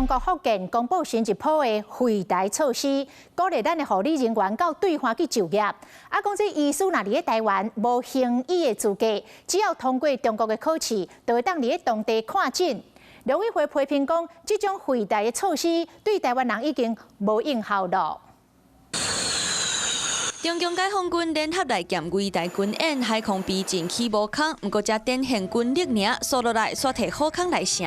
中國福建公布新一波的惠台措施，鼓勵咱的護理人員到對岸去就業。啊，講這醫師若佇咧台灣無行醫的資格，只要通過中國的考試，就會當佇咧當地看診。陸委會批評講，這種惠台的措施對台灣人已經無應效囉。中共解放軍聯合來檢圍台軍演，海空備戰起無空，毋過這展現軍力爾，煞落來煞提好康來成。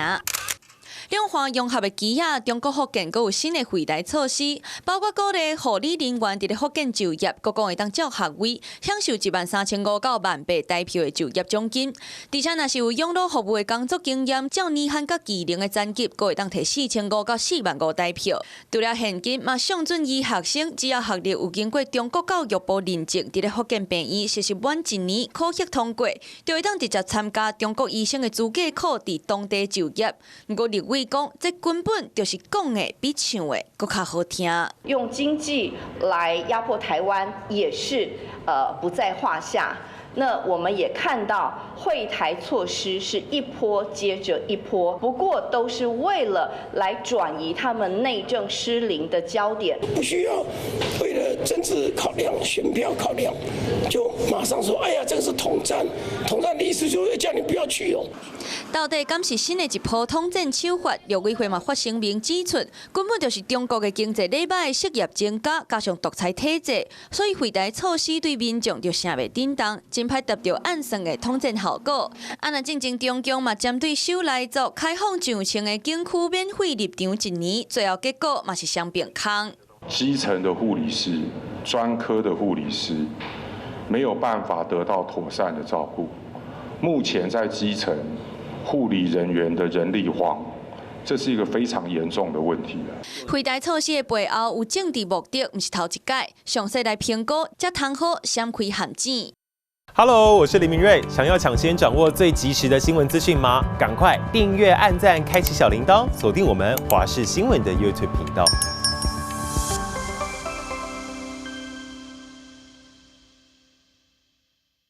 兩岸融合的機仔，中國福建閣有新的惠台措施，包括鼓勵護理人員佇咧福建就業，閣講會當照學位享受13,500到18,000台票的就業獎金。而且若是有養老服務的工作經驗，照年限佮技能的層級，閣會當提4,500到45,000台票。除了現金，嘛上準醫學生，只要學歷有經過中國教育部認證，佇咧福建病院實習滿一年，考核通過，就會當直接參加中國醫生的資格考，佇當地就業。毋過立委講，這根本就是講的比唱的閣較好聽。用經濟來壓迫台灣也是不在話下。那我們也看到惠台措施是一波接着一波，不過都是為了來轉移他們內政失靈的焦點。不需要為了政治考量、選票考量，就馬上說：“哎呀，這個是統戰，統戰的意思就是叫你不要去哦。” 到底敢是新的一波統戰手法？陸委會嘛發聲明指出，根本就是中國的經濟禮擺失業增加，加上獨裁體制，所以惠台措施對民眾就誠袂振動，真歹達到按算的統戰效果。啊，若進前中共嘛針對首萊族開放上千个景區免費入場一年，最後結果嘛是雙爿空。基層的護理師、專科的護理師沒有辦法得到妥善的照顧。目前在基層護理人員的人力荒，這是一個非常嚴重的問題。惠台措施的背後有政治目的，毋是頭一擺。詳細來評估，才通好閃開陷阱。 Hello，我是林明瑞。想要搶先掌握最及時的新聞資訊嗎？趕快訂閱、按讚、開啟小鈴鐺，鎖定我們華視新聞的 YouTube 頻道。